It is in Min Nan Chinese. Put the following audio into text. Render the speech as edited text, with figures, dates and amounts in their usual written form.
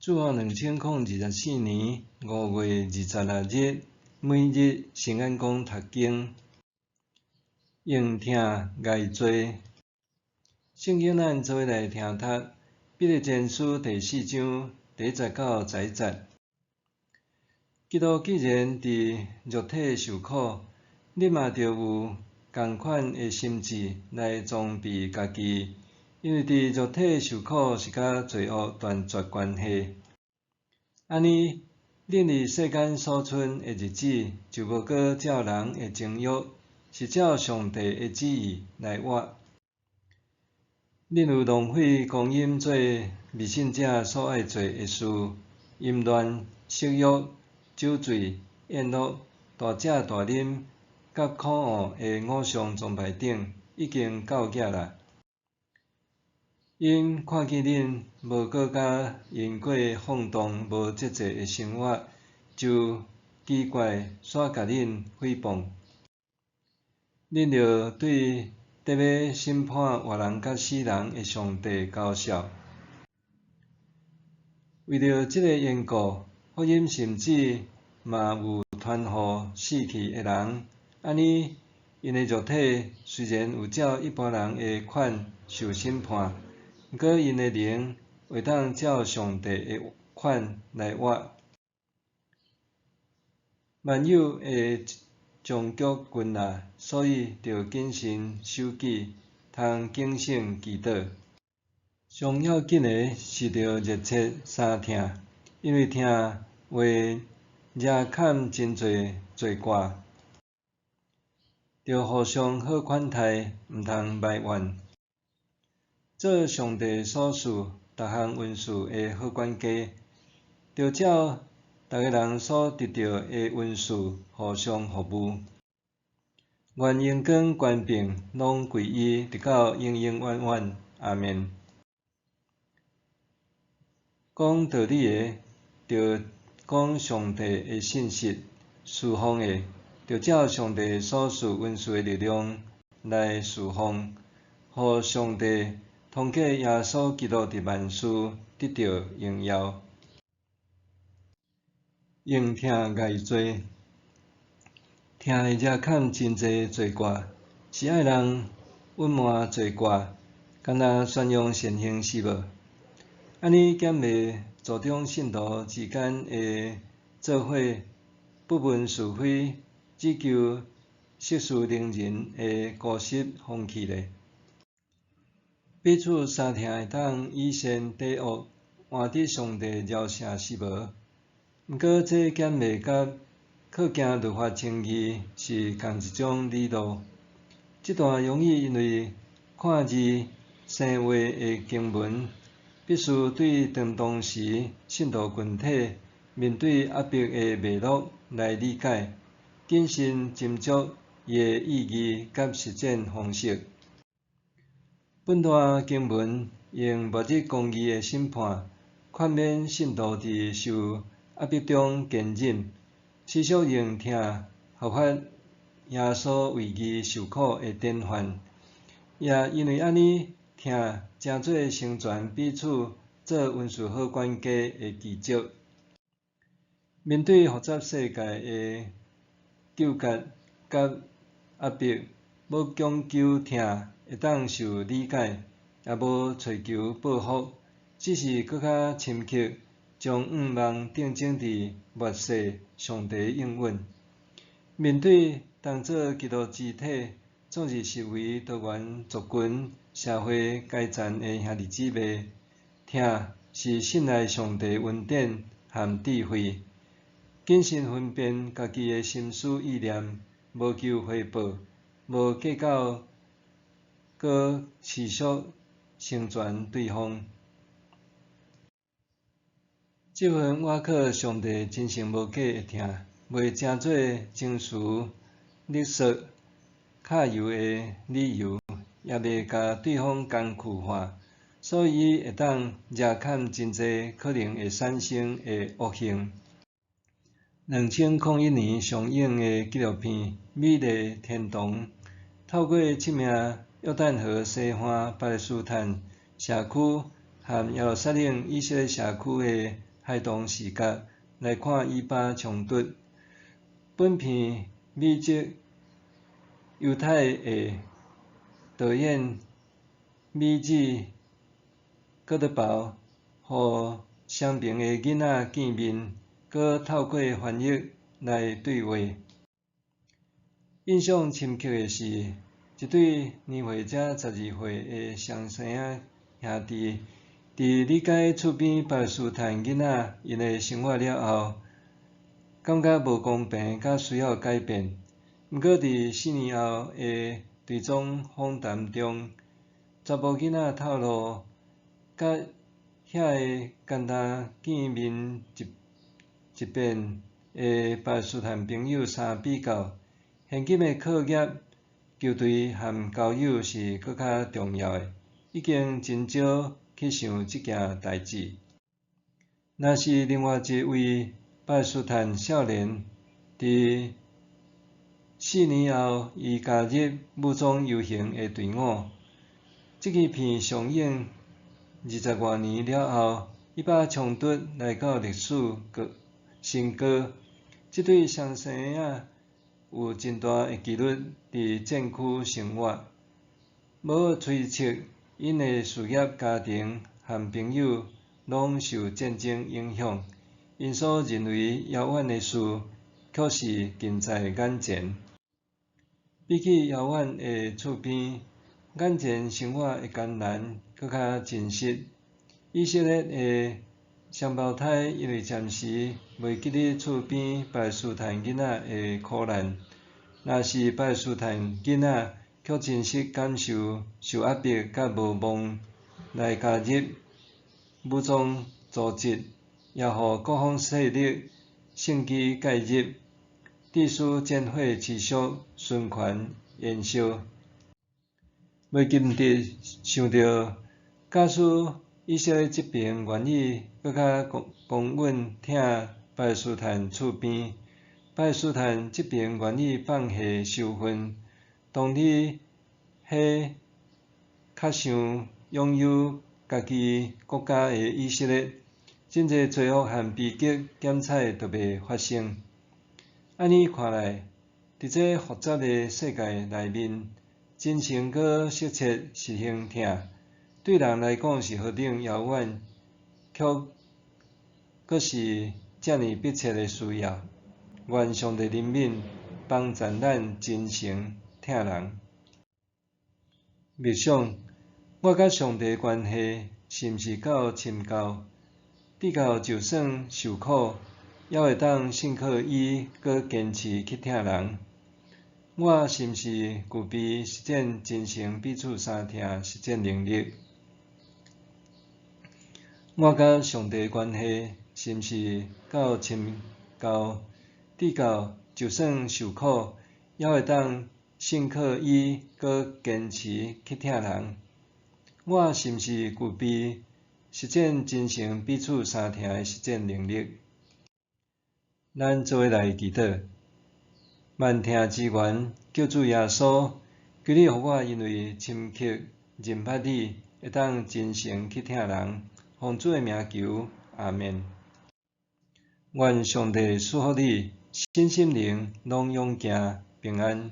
主後2024年5月26日，每日聖眼光讀經，用疼捱罪。聖經咱做伙來聽讀《彼得前書》第四章第一節到十一節。基督既然佇肉體受苦，恁嘛著有仝款的心志來裝備家己，因為佇肉體受苦是佮罪惡斷絕關係。按呢，恁佇世間所賰的日子，就無閣照人的情欲，是照上帝的旨意來活。恁有浪費光陰做未信者所愛做的事，淫亂、色欲、酒醉、宴樂、大食大啉，佮可惡的偶像崇拜等，已經夠額啦。𪜶看見恁無閣佮𪜶過放蕩無節制的生活，就奇怪煞共恁誹謗。恁著對得欲審判活人佮死人的上帝交涉。為著這个緣故，福音甚至嘛有傳予死去的人，按呢，𪜶的肉體雖然有照一般人的款受審判，毋過𪜶的靈會當照上帝的款來活。萬有的終局近啦，所以著謹慎守己，通警醒祈禱。上要緊的是著熱切相疼，因為疼會遮崁真濟罪過。著互相好款待，毋通埋怨。做上帝所賜逐項恩賜的好管家，著照逐个人所得著的恩賜互相服務。願榮光權柄攏歸伊，直到永永遠遠。阿們。講道理的，著講上帝的信實；事奉的，著照上帝所賜恩賜的力量來事奉，予上帝通過耶穌基督佇萬事得著榮耀。用疼捱罪，疼會遮崁真濟罪過，是愛人隱瞞罪過，敢若宣揚善行是無？按呢敢袂助長信徒之間的做伙不問是非，只求息事寧人的姑息風氣咧？彼此相疼會當以善抵惡，換得上帝饒赦是無？毋過這敢袂佮靠行律法稱義是仝一種理路。這段容易因為看字生話的經文，必須對當時信徒群體面對壓迫的脈絡來理解，謹慎斟酌伊的意義佮實踐方式。本段經文用末日公義的審判，勸勉信徒佇受壓迫中堅忍，持續用疼效法耶穌為義受苦的典範。也因為按呢，疼成做成全彼此做恩賜好管家的奇蹟。面對複雜世界的糾結佮壓迫，無強求疼會當受理解，也無揣求報復，只是閣較深刻將向望定睛佇末世上帝應允。面對當做基督肢體，總是視為多元族群、社會階層的兄弟姊妹，疼是信賴上帝恩典和智慧，謹慎分辨家己的心思意念，無求回報，無計較，閣持續成全對方。這份倚靠上帝真誠無假的疼，袂成做情緒勒索、揩油的理由，也袂共對方工具化，所以會當遮崁真濟可能會產生的惡行。2001年上映的紀錄片《美麗天堂》，透過七名約旦河西岸巴勒斯坦社區和耶路撒冷以色列社區的孩童視角來看以巴衝突。本片美籍猶太裔導演米爾葛德堡，予雙爿的囡仔見面，閣透過翻譯來對話。印象深刻的是，一對年歲才12歲的雙生仔兄弟，佇理解厝邊巴勒斯坦囡仔𪜶的生活了後，感覺無公平，佮需要改變。毋過佇4年後的追蹤訪談中，查某囡仔透露，佮遐個干焦見面一一遍的巴勒斯坦朋友相比較，現今的課業、球隊和交友是閣較重要的，已經真少去想這件代誌。若是另外一位巴勒斯坦少年，佇4年後，伊加入武裝遊行的隊伍。這支片上映20外年了後，以巴衝突來到歷史高新高。這對雙生仔有真大的機率佇戰區生活，無推測𪜶的事業、家庭和朋友攏受戰爭影響。𪜶所認為遙遠的事，卻是近在眼前。比起遙遠的厝邊，眼前生活的艱難閣較真實。以色列的雙胞胎因為暫時袂記得厝邊巴勒斯坦囡仔的苦難，若是巴勒斯坦囡仔卻真實感受受壓迫佮無望來加入武裝組織，也予各方勢力乘機介入，致使戰火持續循環延燒。袂禁得想著，假使以色列這爿願意閣較公公允疼巴勒斯坦厝邊，巴勒斯坦這爿願意放下仇恨，當你彼較想擁有家己國家的以色列，真濟罪惡和悲劇檢采就袂發生。按呢看來，佇這複雜的世界內面，真誠閣適切實行疼，對人來講是何等遙遠，卻閣是遮爾迫切的需要。願上帝憐憫，幫助咱真誠疼人。默想，我佮上帝關係是毋是夠深厚？直到就算受苦，猶會當信靠伊，閣堅持去疼人。我是毋是具備實踐真誠彼此相疼實踐能力？我佮上帝關係是毋是夠深厚？直到就算受苦，猶會當信靠伊，閣堅持去疼人。我是毋是具備實踐真誠彼此相疼的實踐能力？咱做伙來祈禱，萬疼之源，救主耶穌，求你予我因為深刻認捌你，會當真誠去疼人。奉主的名求，阿們。願上帝賜福你，身心靈攏勇健平安。